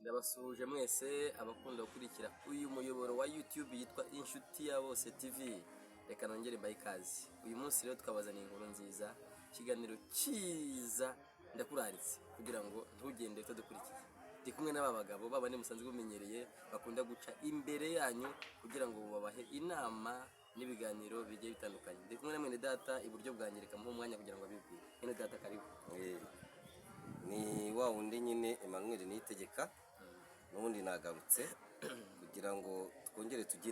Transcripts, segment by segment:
Ndabasuhuje mwese abakunda gukurikira uyu muyoboro wa YouTube yitwa Inshuti ya Bose TV. Reka nongere mbahe ikaze. Uyu munsi rero twabazaniye inkuru nziza, ikiganiro cyiza. Ndakuraritse kugira ngo ntugende utadukurikiye. Ndi kumwe n'aba bagabo babandi musanzwe mumenyereye, bakunda guca imbere yanyu kugira ngo babahe inama n'ibiganiro bigiye bitandukanye. Ndi kumwe na mwene data iburyo bwanjye, reka muhe umwanya kugira ngo abibwire. Mwene data, karibu. Ni wa wundi nyine, Emmanuel Niyitegeka. N'ubundi nagarutse kugira ngo twongere tujye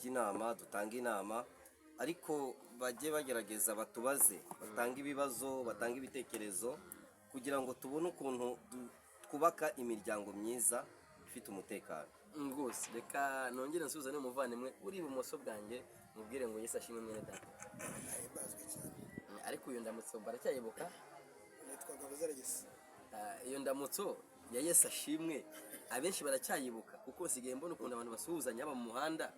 inama, dutange inama, ariko bajye bagerageza batubaze, batange ibibazo, batange ibitekerezo kugira ngo tubone ukuntu twubaka imiryango myiza ifite umutekano. Rwose reka nongere nsuhuza n'umuvandimwe uri ibumoso bwanjye, mubwire ngo Yesu ashimwe, mwene data. Ahimbazwe cyane. Ariko iyo ndamutso baracyayibuka? Nitwa Gabuzeregisi. Ah, iyo ndamutso ya Yesu ashimwe abenshi baracyayibuka, kuko nsigaye mbona ukuntu abantu basuhuzanya haba mu muhanda,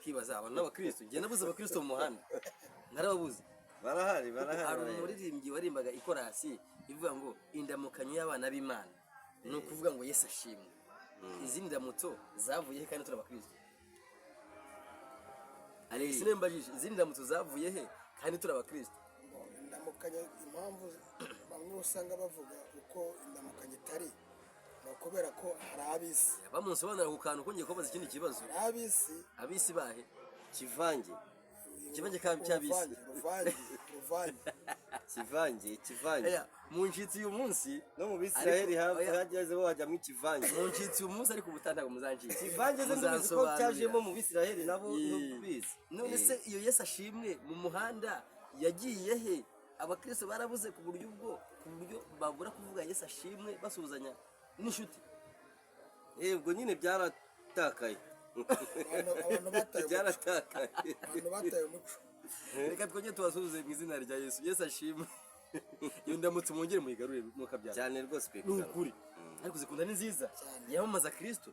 nkibaza abantu n'abakristo. Njye nabuze abakristo mu muhanda, narababuze. Barahari, barahari. Hari Barahari. umuririmbyi warimbaga ikorasi ivuga ngo indamukanyo y'abana b'Imana ni ukuvuga ngo Yesu ashimwe. Izindi ndamutso zavuye he kandi turi abakristo? Alex, mbajije, izindi ndamutso zavuye he kandi turi abakristo? Ngo indamukanyo, impamvu bamwe usanga bavuga uko indamukanyo itari, ni ukubera ko hari ab'isi. Bamunsobanura ku kantu ko ngiye kubaza ikindi kibazo. Hari ab'isi. Ab'isi bahe? Kivange. Ikivange cy'ab'isi. Uruvange, uruvange, uruvange. Kivange, kivange. Aya, mu ncitsi uyu munsi. No mu Bisiraheli. Ariko- oya. Hageze hajyamo ikivange. Mu ncitsi uyu munsi, ariko ubutaha ntabwo muzancika. Kivange ze ndubizi ko Muzansobanurira. cyajemo mu Bisiraheli nabo. Ntubizi? None se iyo Yesu ashimwe mu muhanda yagiye he? Abakristo barabuze ku buryo ubwo, ku buryo babura kuvuga Yesu ashimwe basuhuzanya n'inshuti? Ubwo nyine byaratakaye. Abantu bataye umuco. Byaratakaye. Abantu bataye umuco. Reka twongere tubasuhuze mu izina rya Yesu. Yesu ashimwe. Iyo ndamutse mwongere muyigarure, mukabyara. Cyane rwose, ukwiye Ni kugaruka. ukuri, ariko zikunda, ni nziza. Cyane. Yamamaza Kristo.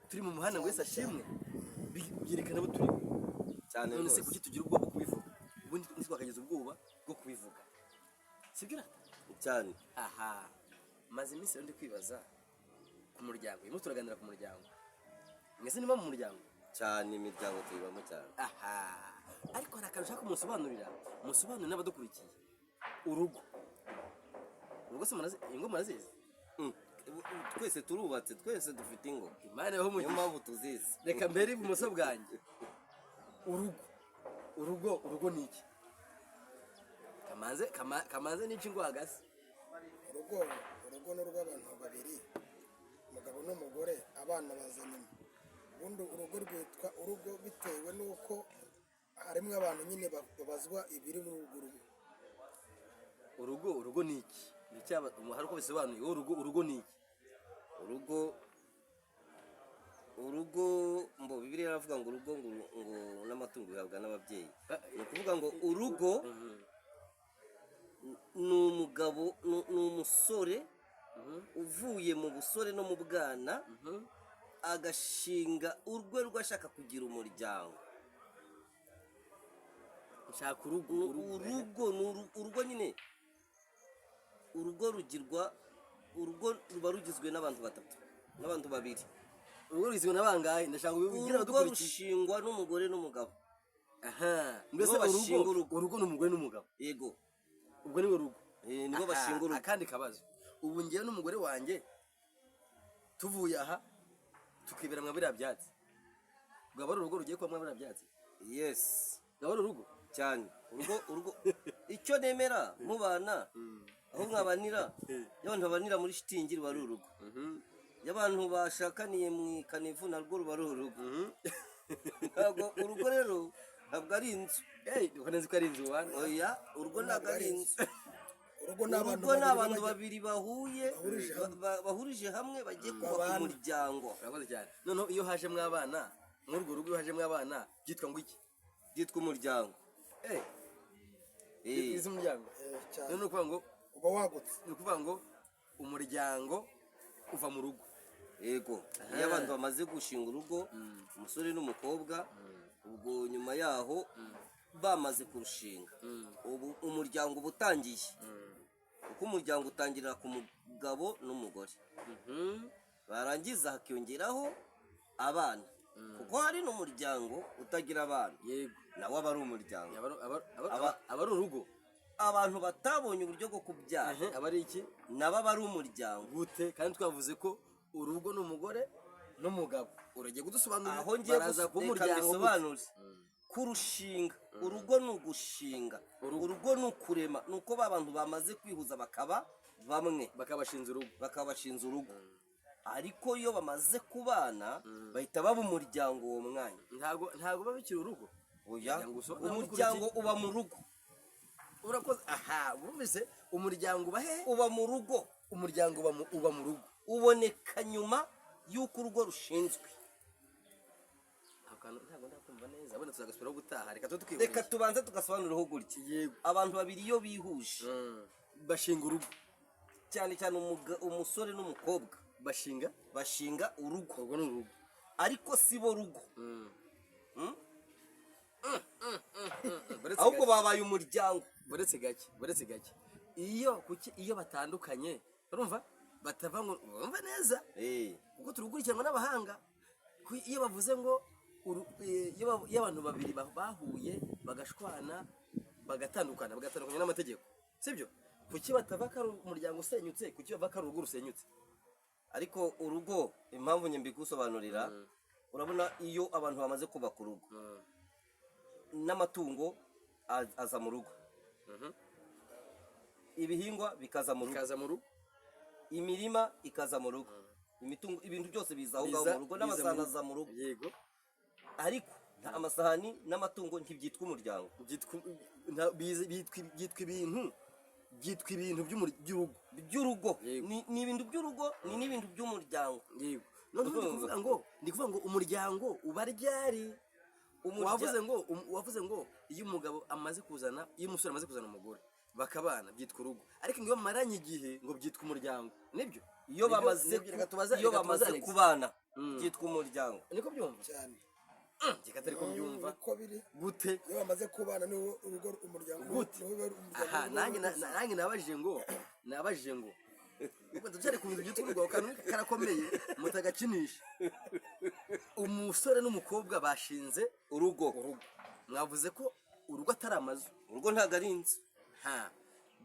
Turi mu muhanda ngo Yesu ashimwe, byerekana abo turi. Cyane None se rwose. kuki tugira ubwoba bwo kubivuga? Ubundi twakagize ubwoba bwo kubivuga, sibyo rata? Cyane. Aha, maze iminsi rero ndi kwibaza ku muryango. Uyu munsi turaganira ku muryango. Mwese niba mu muryango? Cyane, imiryango tuyibamo cyane. Aha, ariko hari akantu ushaka kumusobanurira, musobanurire n'abadukurikiye. Urugo, urugo se murazi? Ingo murazizi? Twese turubatse, twese dufite ingo. Imana ibahe Niyo umugisha. mpamvu tuzizi. Reka mbere ibumoso bwanjye. Urugo, urugo, urugo ni iki? Kamanze n'iki ngo hagase? Urugo, urugo ni urw'abantu babiri, umugabo n'umugore, abana baza nyuma. Ubundi urugo rwitwa urugo bitewe n'uko harimo abantu nyine babazwa ibiri muri urwo rugo. Urugo, urugo ni iki? Ni hari uko bisobanuye. Wowe, urugo, urugo ni iki? Urugo, urugo mbo Bibiliya iravuga ngo urugo ngo n'amatungo bihabwa n'ababyeyi. Ni ukuvuga ngo urugo ni umugabo, ni umusore uvuye mu busore no mu bwana, agashinga urwe rwo ashaka kugira umuryango. Nshaka urugo. Urugo. Urugo ni urugo nyine, urugo rugirwa, urugo ruba rugizwe n'abantu batatu, n'abantu babiri. Urugo rugizwe na bangahe? Ndashaka ngo ubibwire Urugo abadukurikiye. rushingwa n'umugore n'umugabo. Aha, mbese Nibo bashinga urugo urugo. Urugo ni umugore n'umugabo. Yego. Ubwo ni urugo. Nibo bashinga urugo. Akandi kabazo: ubu ngewe n'umugore wanjye tuvuye aha tukibera mwa biriya byatsi, rwaba ari urugo rugiye kuba mwa biriya byatsi? Yes. Rwaba ari urugo? Cyane. Urugo, urugo icyo nemera, mubana aho mwabanira, iyo abantu babanira muri shitingi ruba ari urugo, iyo abantu bashakaniye mu ikanivu narwo ruba ari urugo. Ntabwo urugo rero, ntabwo ari inzu. Hey, uko nzi ko ari inzu wana. Oya, urugo ntabwo ari inzu. Urugo ni abantu Urugo ni babiri abantu babiri bahuye, bahurije hamwe. Bahurije hamwe, bagiye kubaka Babana. umuryango. Urakoze cyane. Noneho iyo hajemo abana muri urwo rugo, iyo hajemo abana byitwa ngo iki? Byitwa umuryango. Izi umuryango. Cyane. Noneho ni ukuvuga ngo Uba wagutse. Ni ukuvuga ngo umuryango uva mu rugo. Yego, iyo abantu bamaze gushinga urugo, umusore n'umukobwa, ubwo nyuma yaho bamaze kurushinga, ubu umuryango uba utangiye, kuko umuryango utangirira ku mugabo n'umugore. Barangiza hakiyongeraho abana, kuko hari n'umuryango utagira abana, Yego. nawe aba ari umuryango. Aba ari urugo. Abantu batabonye uburyo bwo kubyara, Aba ari iki? nabo aba ari umuryango. Gute kandi twavuze ko urugo ni umugore n'umugabo? Uragiye kudusobanurira. Aho ngiye Baraza kuba reka umuryango gute? mbisobanure. Kurushinga urugo ni ugushinga, urugo ni ukurema, ni uko ba bantu bamaze kwihuza bakaba bamwe, Bakabashinza urugo. Bakaba bashinze urugo. Ariko iyo bamaze kubana bahita baba umuryango uwo mwanya. Ntabwo biba bikiri urugo. Oya. Kugira ngo usobanure. Umuryango uba mu rugo. Urakoze. Aha wumvise, umuryango uba hehe? Uba mu rugo. Umuryango uba mu rugo. Uboneka nyuma y'uko urugo rushinzwe. Ako kantu ntabwo ndakumva neza, wenda tuzagasubiraho gutaha. Reka tube tukihoreye. Reka tubanze tugasobanuraho gutya. Yego. Abantu babiri iyo bihuje, Bashinga urugo. cyane cyane umusore n'umukobwa, Bashinga bashinga urugo. Urwo ni urugo. Ariko si bo rugo. Buretse Ahubwo gake. babaye umuryango. Buretse gake, iyo kuki iyo batandukanye, urumva batava ngo urumva neza, kuko turi gukurikiranwa n'abahanga. Iyo bavuze ngo iyo abantu babiri bahuye bagashwana, bagatandukana n'amategeko, sibyo? Kuki batava ko ari umuryango usenyutse? Kuki bava ko ari urugo rusenyutse? Ariko urugo, impamvu njye mbigusobanurira, urabona iyo abantu bamaze kubaka urugo, n'amatungo aza mu rugo, ibihingwa bikaza mu rugo, Bikaza mu rugo. imirima ikaza mu rugo, imitungo, ibintu byose biza aho ngaho mu rugo, Biza mu n'amasahani rugo. aza mu rugo. Yego. Ariko nta amasahani n'amatungo ntibyitwa umuryango. Byitwa ibintu by'urugo. By'urugo. Yego. Ni ibintu by'urugo, ni n'ibintu by'umuryango. Yego. Noneho ndi kuvuga ngo umuryango uba ryari? Wavuze ngo iyo umugabo amaze kuzana, iyo umusore amaze kuzana umugore bakabana, byitwa urugo, ariko ngo iyo bamaranye igihe ngo byitwa umuryango, nibyo? Iyo bamaze Nibyo, reka tubaze iyo reka tubaze bamaze Alex. kubana byitwa umuryango. Niko byumva? Cyane. Reka atari ko mbyumva. Niko biri. Gute? Iyo bamaze kubana niwo urugo, umuryango. Gute? Niwo uba umuryango. Aha. Niwo Nanjye nabajije ngo ubwo ndacyari ku bintu byitwa urugo. Ako kantu karakomeye, mutagakinisha. Umusore n'umukobwa bashinze urugo. Urugo, mwavuze ko urugo atari amazu. Urugo ntabwo ari inzu. Ha,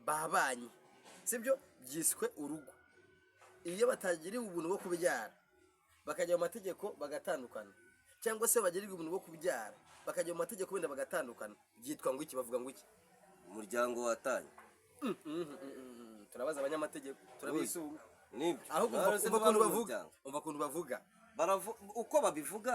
babanye, sibyo? Byiswe urugo. Iyo batagiriwe ubuntu bwo kubyara bakajya mu mategeko bagatandukana, cyangwa se bagirirwa ubuntu bwo kubyara bakajya mu mategeko wenda bagatandukana, byitwa ngo iki? Bavuga ngo iki? Umuryango watanye. Turabaza abanyamategeko, turabisunga. Nibyo. Ahubwo Barose umva ukuntu ntibari bavuga. umuryango. Umva ukuntu bavuga. Uko babivuga,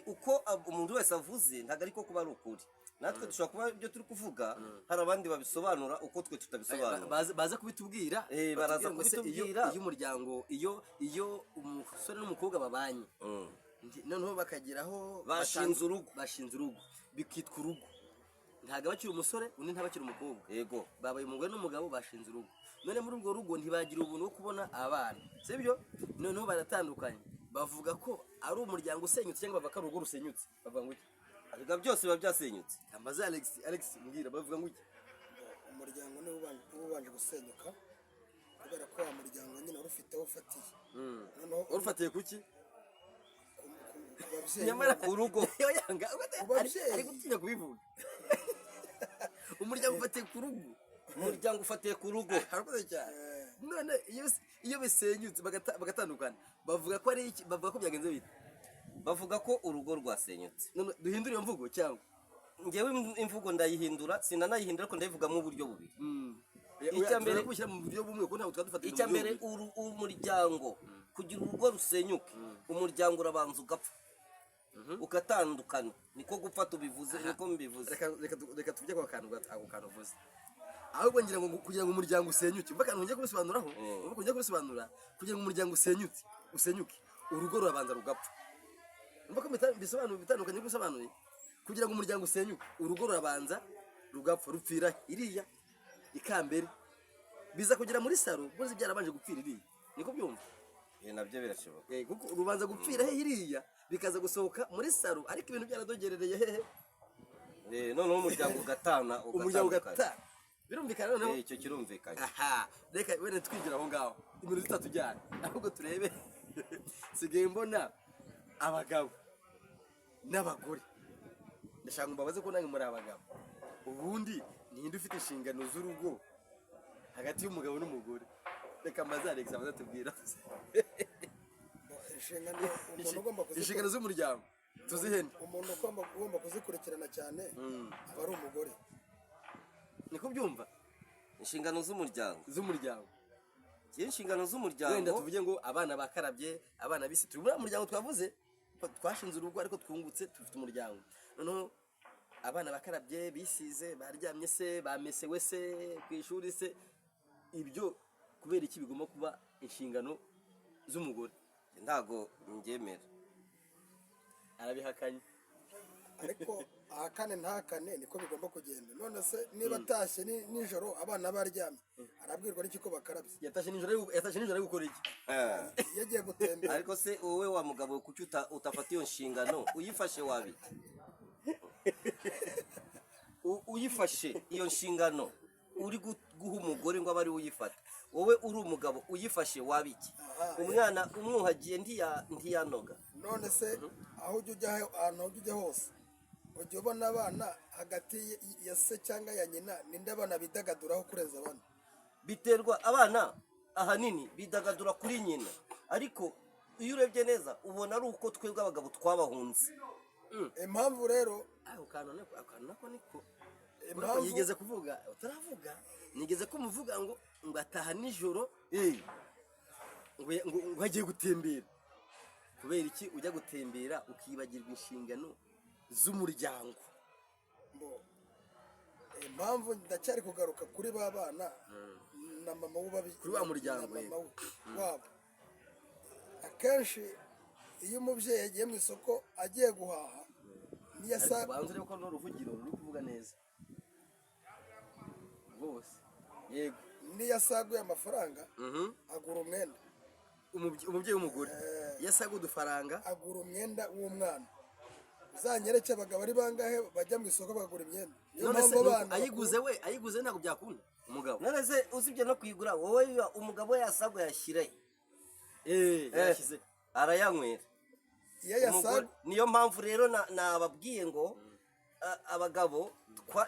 uko umuntu wese avuze ntabwo ariko kuba ari ukuri. Natwe dushobora kuba ibyo turi kuvuga hari abandi babisobanura uko twe tutabisobanura. Baza kubitubwira. Baraza Batubwira ngo se kubitubwira. Iyo umuryango, iyo umusore n'umukobwa babanye, noneho bakageraho Bashinze urugo. Bashinze urugo, bikitwa urugo. Ntabwo abakiri umusore, undi ntabakiri umukobwa. Yego. Babaye umugore n'umugabo, bashinze urugo. None muri urwo rugo ntibagira ubuntu bwo kubona abana, sibyo? Noneho baratandukanye, bavuga ko ari umuryango usenyutse cyangwa bavuga ko ari urugo rusenyutse? Bavuga ngo iki? Ariko byose biba byasenyutse. Amaze Alex, Alex, mbwira, bavuga ngo iki? Umuryango niwo uba ubanje gusenyuka, kubera ko wa muryango nyine wari ufite aho ufatiye. Noneho Warufatiye kuki? ku babyeyi. Nyamara Ku rugo. Yanga Ku babyeyi. ari gutinya kubivuga. Umuryango ufatiye ku rugo. Umuryango ufatiye ku rugo. Harakoze cyane. None iyo bisenyutse bagatandukana, bavuga ko ari iki? Bavuga ko byagenze bite? Bavuga ko urugo rwasenyutse. None duhindure iyo mvugo cyangwa? Ngewe imvugo ndayihindura, sinanayihindura, ariko ndayivugamo uburyo bubiri. Icya mbere- Kubishyira mu buryo bumwe, kuko ntabwo twaba dufata Icya mbere, umuryango, kugira urugo rusenyuke, umuryango urabanza ugapfa, ugatandukana. Niko gupfa tubivuze, niko mbivuze. Reka tujye ku kantu ako kantu uvuze. Ahubwo ngira ngo kugira ngo umuryango usenyuke, umva akantu ngiye kubisobanuraho. Umva ngiye kubisobanura. Kugira ngo umuryango usenyuke, urugo rurabanza rugapfa. Umva ko bisobanura bitandukanye bisobanuye. Kugira ngo umuryango usenyuke, urugo rurabanza rugapfa, rupfira iriya ikambere, biza kugera muri saro bose byarabanje gupfira iriya. Niko byumva? Nabyo birashoboka. Kuko rubanza gupfira he iriya, bikaza gusohoka muri saro, ariko ibintu byaradogerereye hehe? Noneho umuryango ugatana. Umuryango Ugatandukana. ugata, birumvikana noneho. Icyo kirumvikanye. Aha reka wenda twigira aho ngaho iminota itatu ijyana, ahubwo turebe. Nsigaye mbona abagabo n'abagore, ndashaka ngo mbabaze ko nange muri abagabo, ubundi ninde ufite inshingano z'urugo hagati y'umugabo n'umugore? Reka mbaze Alex abanze atubwira. Inshingano umuntu ugomba Inshingano z'umuryango tuzihene. Umuntu ugomba kuzikurikirana cyane aba ari umugore. Niko byumva. Inshingano z'umuryango? Z'umuryango. Njye inshingano z'umuryango, Wenda tuvuge ngo abana bakarabye, abana bisi, turi muri muryango twavuze ko twashinze urugo, ariko twungutse dufite umuryango. Noneho abana bakarabye, bisize, baryamye se, bamesewe se, ku ishuri se, ibyo kubera iki bigomba kuba inshingano z'umugore? Ntago mbyemera. Arabihakanye. Ariko ahakane ntahakane, niko bigomba kugenda. None se niba atashye nijoro abana baryamye, arabwirwa n'iki ko bakarabye? Yatashye nijoro ari gukora iki? Iyo agiye gutembera. Ariko se wowe wa mugabo, kuki utafata iyo nshingano? Uyifashe wabiki? Uyifashe iyo nshingano uri guha umugore ngo abe ari we uyifata, wowe uri umugabo uyifashe wabiki? Umwana umwuhagiye ntiyanoga. None se aho ujya ujya ahantu ujya ujya hose, ujya ubona abana hagati ya se cyangwa ya nyina, ninde abana bidagaduraho kurenza abandi? Biterwa, abana ahanini bidagadura kuri nyina, ariko iyo urebye neza ubona ari uko twebwe abagabo twabahunze. Impamvu rero Ako kantu nako niko. Impamvu Yigeze kuvuga, utaravuga, nigeze kumuvuga ngo ataha nijoro ngo agiye gutembera. Kubera iki ujya gutembera ukibagirwa inshingano z'umuryango? Mbo, impamvu ndacyari kugaruka kuri ba bana na mama we Kuri wa muryango, na mama we wabo. Akenshi iyo umubyeyi yagiye mu isoko agiye guhaha, niyo Ariko asa banza urebe ko n'uruvugiro ruri kuvuga neza rwose, yego. Niyo asaguye amafaranga, agura umwenda. Umubyeyi w'umugore iyo asaga udufaranga, agura umwenda w'umwana. Uzanyereke abagabo ari bangahe bajya mu isoko bakagura imyenda. Niyo None se mpamvu abana ayiguze, we ayiguze ntabwo byakunda umugabo. None se usibye no kuyigura, wowe umugabo we yasabwa yashyirahe? Yashyize. Arayanywera. Iyo yasaga Niyo mpamvu rero nababwiye ngo abagabo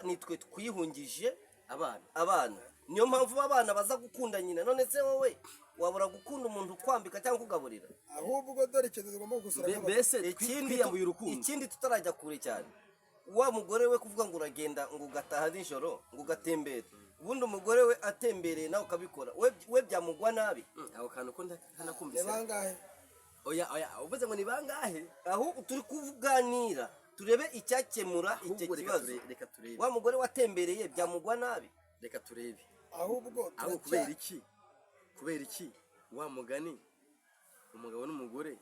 nitwe twihungije abana. Abana. Niyo mpamvu abana baza gukunda nyina. None se wowe wabura gukunda umuntu ukwambika cyangwa ukugaburira? Ahubwo dore ikintu tugomba gukosora nk'abagabo. Mbese Ikindi twiyambuye urukundo. Ikindi, tutarajya kure cyane, wa mugore we kuvuga ngo uragenda ngo ugataha nijoro ngo ugatembera, ubundi umugore we atembereye nawe ukabikora, we byamugwa nabi. Ako kantu ko Ni ntanakumvise. bangahe? Oya, oya, uvuze ngo ni bangahe? Ahubwo turi kuganira turebe icyakemura icyo Ahubwo reka kibazo. Reka turebe. Wa mugore watembereye byamugwa nabi. Reka turebe. Ahubwo Ahubwo kubera iki wa mugani umugabo n'umugore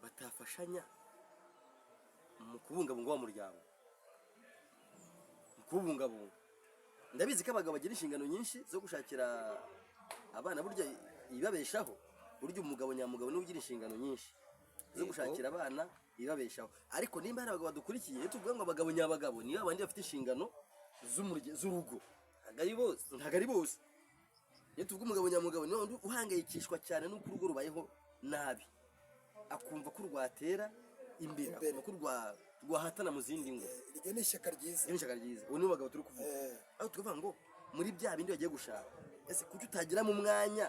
batafashanya mu kubungabunga wa muryango, mu kuwubungabunga? Ndabizi ko abagabo bagira inshingano nyinshi zo gushakira abana burya ibibabeshaho. Burya umugabo nyamugabo niwe ugira inshingano nyinshi zo gushakira abana ibibabeshaho. Ariko nimba hari abagabo badukurikiye, iyo tuvuga ngo abagabo nyabagabo niyo abandi bafite inshingano z'urugo. Ntabwo ari bose. Ntabwo ari bose. Iyo tuvuga umugabo nyamugabo, niwe wundi uhangayikishwa cyane n'uko urugo rubayeho nabi, akumva ko rwatera imbere, Imbere. akumva ko rwahatana mu zindi ngo. Iryo ni ishyaka ryiza. Iryo ni ishyaka ryiza. Uwo niwo bagabo turi kuvuga. Aho tukavuga ngo muri bya bindi bagiye gushaka, ese kuki utagiramo umwanya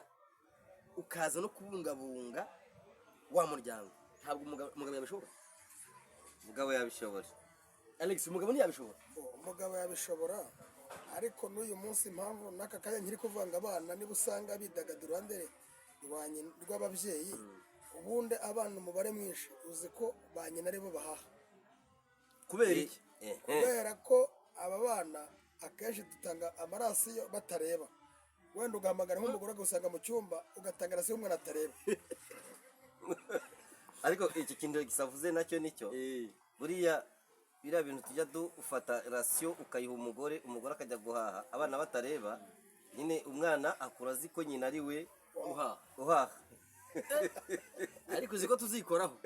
ukaza no kubungabunga wa muryango? Ntabwo umugabo yabishobora. Umugabo yabishobora. Alex, umugabo ntiyabishobora. Umugabo yabishobora, ariko n'uyu munsi impamvu n'aka kanya nkiri kuvanga abana, niba usanga bidagadura iruhande rw'ababyeyi, ubundi abana umubare mwinshi uzi ko ba nyina aribo bahaha. Kubera iki? Kubera ko aba bana akenshi dutanga amarasiyo batareba. Wenda ugahamagara nk'umugore agasanga mu cyumba, ugatanga rasiyo umwana atareba. Ariko iki kintu gisavuze nacyo nicyo. Buriya biriya bintu tujya dufata rasiyo ukayiha umugore, umugore akajya guhaha abana batareba, nyine umwana akura azi ko nyina ari we uhaha. Uhaha. Ariko uzi ko tuzikoraho.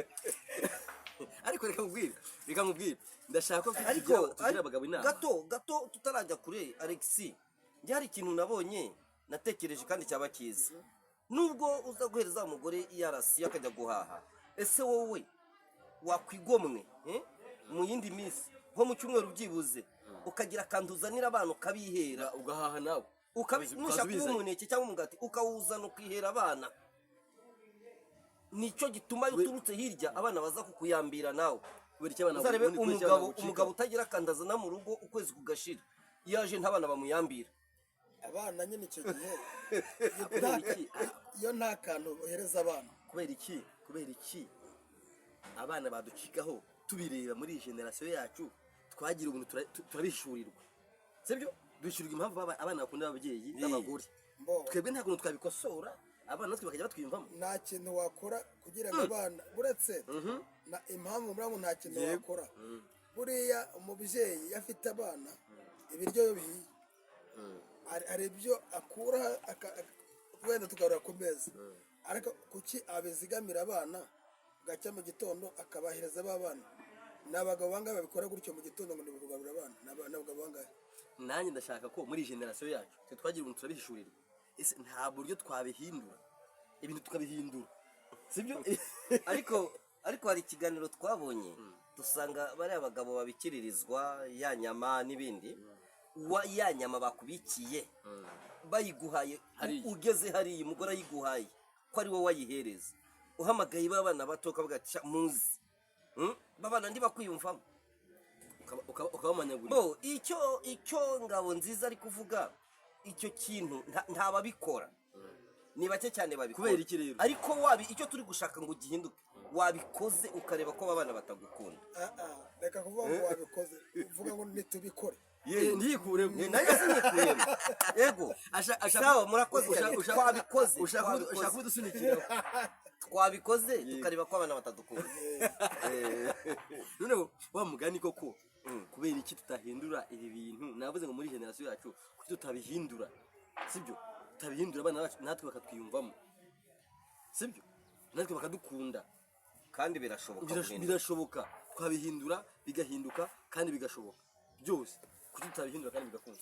Ariko reka nkubwire, ndashaka ko Ariko tugira abagabo inama. Gato gato, tutarajya kure, Alexi, njye hari ikintu nabonye natekereje kandi cyaba cyiza. Nubwo uza guhereza umugore yarasiye akajya guhaha, ese wowe wakwigomwe mu yindi minsi, nko mu cyumweru byibuze, ukagira akantu uzanira abana ukabihera? Ugahaha nawe. Nushaka ukaza kuba ubizanye. umuneke cyangwa umugati, ukawuzana ukihera abana. Nicyo gituma iyo uturutse hirya abana baza kukuyambira nawe. Kubera icyo abana Uzarebe ubundi kubera icyo abana umugabo bagucika. Umugabo utagira akantu azana mu rugo, ukwezi kugashira, iyo aje ntabana bamuyambira. Abana nyine icyo gihe Kubera iki? iyo nta kantu uhereza abana. Kubera iki abana baducikaho tubireba? Muri iyi generasiyo yacu twagira ubuntu, turabishurirwa, sibyo? Duhishurirwa impamvu abana bakunda ababyeyi n'abagore. Mbo. Twebwe nta kuntu twabikosora, abana natwe bakajya batwiyumvamo? Nta kintu wakora kugira ngo abana, uretse na impamvu muri nta kintu wakora. Buriya umubyeyi iyo afite abana, ibiryo iyo bihiye, hari ibyo akura wenda tugarura ku meza, ariko kuki abizigamira abana, bwacya mu gitondo akabahereza ba bana? Ni abagabo bangahe babikora gutyo mu gitondo ngo ni kugaburira abana? Ni abagabo bangahe? Nanjye ndashaka ko muri iyi generasiyo yacu twe twagira ubuntu, turabihishurirwa. Ese nta buryo twabihindura, ibintu tukabihindura, sibyo? Ariko hari ikiganiro twabonye, dusanga bariya bagabo babikiririzwa ya nyama n'ibindi, wa ya nyama bakubikiye bayiguhaye. Hariya. Ugeze hariya umugore ayiguhaye ko ari wowe wayihereza, uhamagaye ba bana bato ukavuga ati: "Sha, muzi." Babana ntibakwiyumvamo. Ukabamanyagurira. Bo icyo Ngabo Nziza ari kuvuga, icyo kintu ntababikora, ni bake cyane babikora. Kubera iki rero? Ariko wabi icyo turi gushaka ngo gihinduke, wabikoze ukareba ko abana batagukunda. Ah, ah, reka kuvuga ngo wabikoze, uvuga ngo ntitubikore. Ntiyikuremo. Nanjye sinikuyemo, yego. Sawa, murakoze cyane. Twabikoze, twabikoze. Ushaka kudusunikira. Twabikoze tukareba ko abana batadukunda. Noneho wa mugani koko, kubera iki tutahindura ibi bintu? Navuze ngo muri generasiyo yacu kuki tutabihindura, sibyo? Tutabihindura abana bacu natwe bakatwiyumvamo, sibyo? Natwe bakadukunda. Kandi birashoboka guhindura. Birashoboka, twabihindura bigahinduka kandi bigashoboka byose. Kuki tutabihindura kandi bigakunda?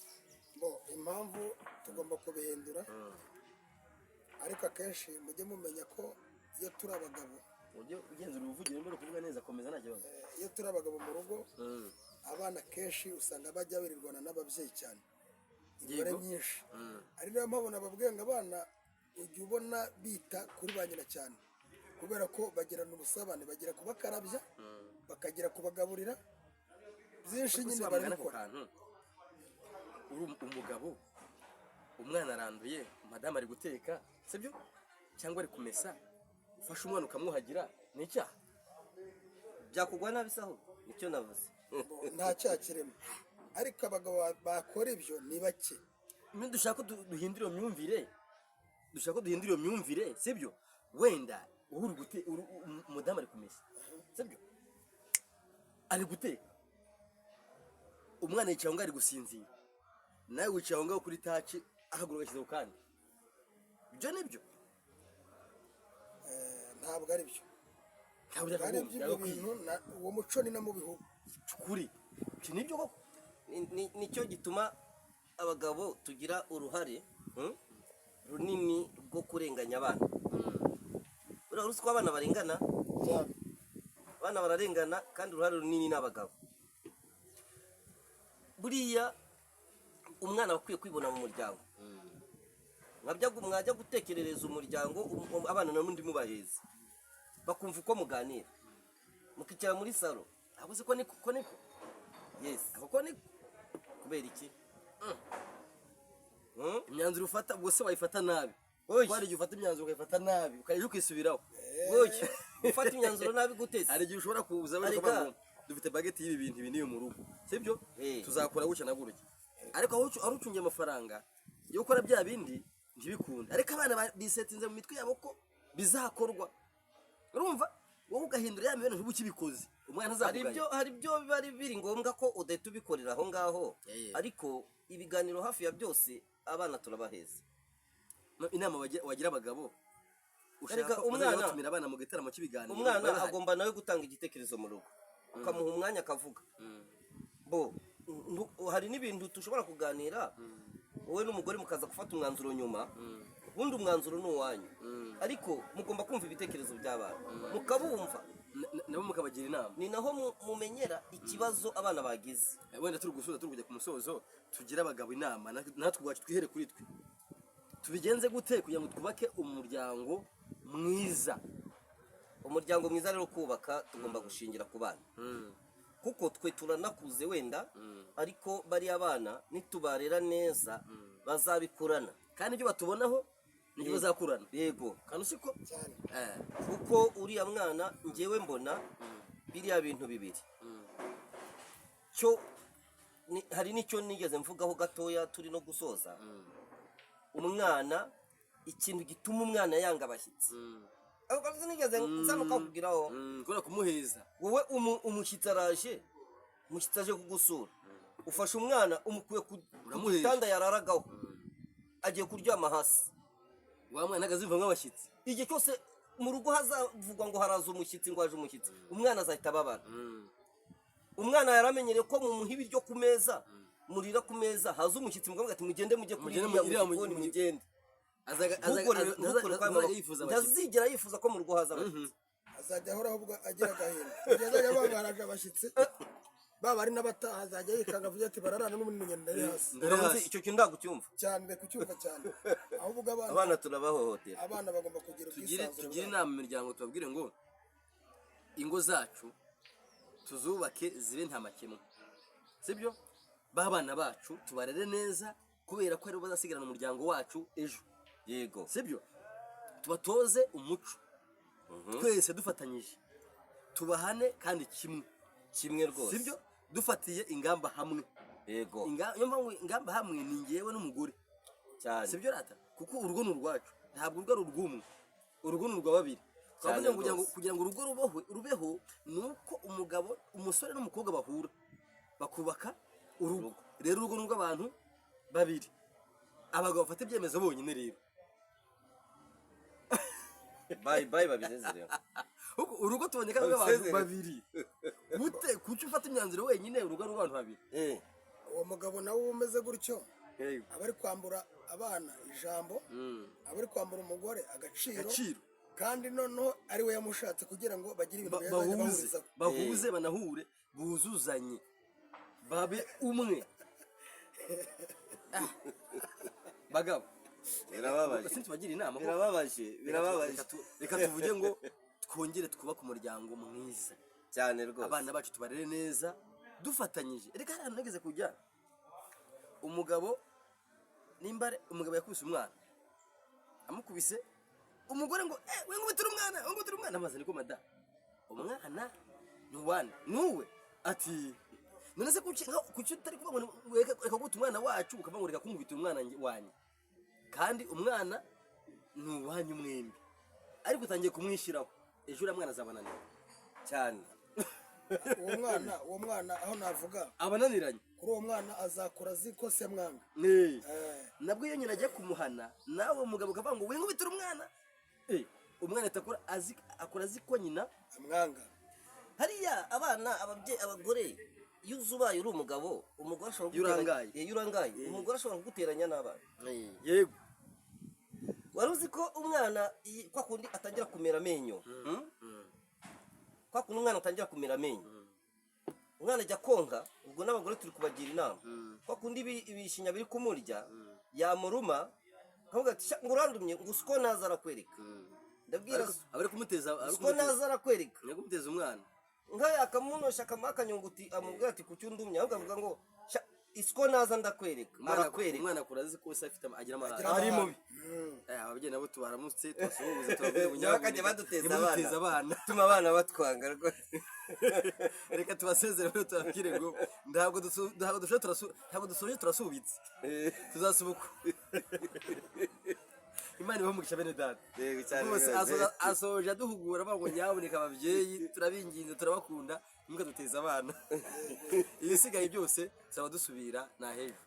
Bo impamvu tugomba kubihindura, ariko akenshi mujye mumenya ko iyo turi abagabo, Ujye ugenzura uruvugiro mbere kuvuga neza, komeza nta kibazo. Iyo turi abagabo mu rugo, abana kenshi usanga bajya birirwana n'ababyeyi cyane, imibare myinshi. Ari nayo mpamvu nababwiye ngo abana ujya ubona bita kuri ba nyina cyane, kubera ko bagirana ubusabane, bagira kubakarabya, bakagera kubagaburira byinshi Ariko nyine se wamugana ako barabikora. kantu, uri umugabo, umwana aranduye, madamu ari guteka, sibyo? Cyangwa ari kumesa, ufashe umwana ukamwuhagira, ni icyaha? Byakugwa nabi saho, nicyo navuze. Nta cyaha kirimo, ariko abagabo bakora ibyo ni bake. Niba dushaka ko duhindura iyo myumvire, dushaka ko duhindura iyo myumvire, sibyo? Wenda wowe uri gute, umudamu ari kumesa, sibyo? Ari guteka, umwana yicaye aho ngaho ari gusinzira, nawe wicaye aho ngaho kuri taci, akaguru gashyize ku kandi, ibyo nibyo? Ntabwo ari byo. Ntabwo ari byakagombye byo ibyo byagakwiye. bintu uwo muco ni no mu bihugu. Kuri iki nibyo koko. Nicyo gituma abagabo tugira uruhare runini rwo kurenganya abana. Buriya uzi ko abana barengana? Cyane. Abana bararengana, kandi uruhare runini ni abagabo. Buriya umwana aba akwiye kwibona mu muryango. Mwajya gutekerereza umuryango, abana n'undi mubaheza, bakumva uko muganira, mukicara muri salo. Ntabwo uzi ko niko ko niko Yes. Ako ko niko. Kubera iki? Imyanzuro ufata ubwo se wayifata nabi? Oya. Ko hari igihe ufata imyanzuro ukayifata nabi, ukajya ukisubiraho. Oya, gufata imyanzuro nabi gute se? Hari igihe ushobora kuza wenda Arega. ukavuga ngo dufite budget y'ibi bintu ibi n'ibi mu rugo, sibyo? Tuzakora gutya na gutya, ariko aho ucungiye amafaranga yo gukora bya bindi ntibikunde, ariko abana bisetinze mu mitwe yabo ko bizakorwa. Urumva wowe ugahindura ya mibereho, ntuba ukibikoze, umwana Hari ntazakugaya. ibyo, hari ibyo biba ari biri ngombwa ko udahita ubikorera aho ngaho. Ariko ibiganiro hafi ya byose abana turabaheza. No, inama wagira abagabo ushaka Erega ko bazajya umwana- batumira abana mu gitaramo cy'ibiganiro, Umwana babe bahari. agomba nawe gutanga igitekerezo mu rugo, ukamuha umwanya akavuga. Bo hari n'ibintu dushobora kuganira wowe n'umugore mukaza gufata umwanzuro nyuma. Ubundi umwanzuro ni uwanyu, ariko mugomba kumva ibitekerezo by'abana, mukabumva. Nabo mukabagira inama. Ni naho mumenyera ikibazo abana bagize. Wenda turi gusoza, turi kujya ku musozo, tugire abagabo inama, natwe ubwacu twihere kuri twe. Tubigenze gute kugira ngo twubake umuryango mwiza? Umuryango mwiza rero kubaka, tugomba gushingira ku bana, kuko twe turanakuze wenda, ariko bariya bana nitubarera neza bazabikurana. Kandi ibyo batubonaho nibyo bazakurana. Yego. Kandi usiko Cyane. Kuko uriya mwana, ngewe mbona biriya bintu bibiri cyo hari n'icyo nigeze mvugaho gatoya turi no gusoza. Umwana, ikintu gituma umwana yanga abashyitsi, ako kantu sinigeze nsa nukakubwiraho. Kubera kumuheza. Wowe umushyitsi araje, umushyitsi aje kugusura, ufashe umwana umukuye ku Uramuhesha. gitanda yararagaho, agiye kuryama hasi. Wa mwana ntabwo azumva nk'abashyitsi. Igihe cyose mu rugo hazavugwa ngo haraza umushyitsi, ngo haje umushyitsi, umwana azahita ababara. Umwana yaramenyereye ko mumuha ibiryo ku meza, murira ku meza, haza umushyitsi mukavuga ati: "Mugende mujye kuri Mugende iriya iriya mu gikoni, mugende." Ntukore kwa ntazajya yifuza abashyitsi. Ntazigera yifuza ko mu rugo haza abashyitsi. Azajya ahora ahubwo agira agahinda kugeza azajya avuga ngo haraje abashyitsi, baba ari n'abataha azajya yikanga avuga ati: "Bararana n'ubundi ngenda ndari hasi." Ndari Uramuzi, hasi. icyo kintu ntabwo ucyumva. Cyane, reka ucyumva cyane ahubwo abana. Abana turabahohotera. Abana bagomba kugira Tugire ubwisanzure tugire bwabo. inama mu miryango, tubabwire ngo ingo zacu tuzubake zibe nta makemwa, sibyo? B'abana bacu tubarere neza, kubera ko aribo bazasigarana umuryango wacu ejo. Yego. Sibyo? Tubatoze umuco twese dufatanyije, tubahane kandi kimwe. Kimwe rwose. Sibyo? Dufatiye ingamba hamwe. Yego. Niyo mpamvu ingamba hamwe ni ngewe n'umugore. Cyane. Sibyo rata? Kuko urugo ni urwacu, ntabwo urugo ari urw'umwe, urugo ni urwa babiri. Cyane. Twavuze ngo kugira ngo Rwose. kugira ngo urugo rubeho ni uko umugabo, umusore n'umukobwa bahura bakubaka urugo. Rero urugo ni urw'abantu babiri. Abagabo bafata ibyemezo bonyine rero. Bye bye, babizezereho. Kuko urugo tubonye ko ari urw'abantu Babisezere. babiri. Gute kuki ufata imyanzuro wenyine? Urugo ari urw'abantu babiri. Uwo mugabo nawe uba umeze gutyo aba ari kwambura abana ijambo, aba ari kwambura umugore agaciro. Agaciro. Kandi noneho ari we yamushatse kugira ngo bagire ibintu bazajya bahuze bahurizaho. Bahuze, banahure, buzuzanye, babe umwe. Ah. Bagabo, Birababaje. sintubagira inama ko- Birababaje, birababaje. Reka tuvuge ngo twongere twubake umuryango mwiza. Cyane rwose. Abana bacu tubarere neza dufatanyije. Reka, hari ahantu nageze kujya, umugabo, nimba umugabo yakubise umwana, amukubise, umugore ngo: "Eh, we nkubitira umwana, we nkubitira umwana." Amaze niko: "Mada, umwana ni uwane nuwe." Ati: "None se kuki utari kuvuga ngo reka gukubita umwana wacu, ukavuga ngo reka kunkubitira umwana wanjye, kandi umwana ni uwanyu mwembi? Ariko utangiye kumwishyiraho, ejo uriya mwana azabananira." Cyane. Uwo mwana aho navuga Abananiranye. kuri uwo mwana, azakura azi ko se mwanga. Nabwo iyo nyina agiye kumuhana, nawe umugabo ukavuga ngo winkubitire umwana, umwana ahita akura azi, akura azi ko nyina amwanga. Hariya abana, ababyeyi, abagore, iyo uzi ubaye uri umugabo, umugore ashobora Iyo urangaye. iyo urangaye, umugore ashobora kuguteranya n'abana. Yego. Wari uzi ko umwana kwa kundi atangira kumera amenyo, Kwa kundi umwana atangira kumera amenyo, umwana ajya konka, ubwo n'abagore turi kubagira inama, kwa kundi ibishinya biri kumurya, yamuruma akavuga ati: "Sha, ngo urandumye, ngo usiko naza arakwereka." Ndabwira aba ari kumuteza, ari usiko naza arakwereka. Ari kumuteza umwana. Nka yakamunosha, akamuha akanyunguti, amubwira ati: "Kuki undumye?" Ahubwo avuga ngo: "Sha, isiko naza ndakwereka." Arakwereka. Umwana akura azi ko se afite agira amahane. Agira Ari amahane. mubi. Ababyeyi nabo tubaramutse, tubasuhuze, tubabwire ngo Ntibakajye baduteza ntimuduteze abana. abana. Tuma abana batwanga rwose. Reka tubasezere rero, tubabwire ngo ntabwo dushoje ntabwo dusoje, turasubitse, tuzasubuka. Imana ibahe umugisha, bene data. Yego cyane. Rwose. Rwose. Asoje aduhugura avuga ngo nyabuneka ababyeyi turabinginze, turabakunda, ntimukaduteze abana. Ibisigaye byose tuzaba dusubira nahejo.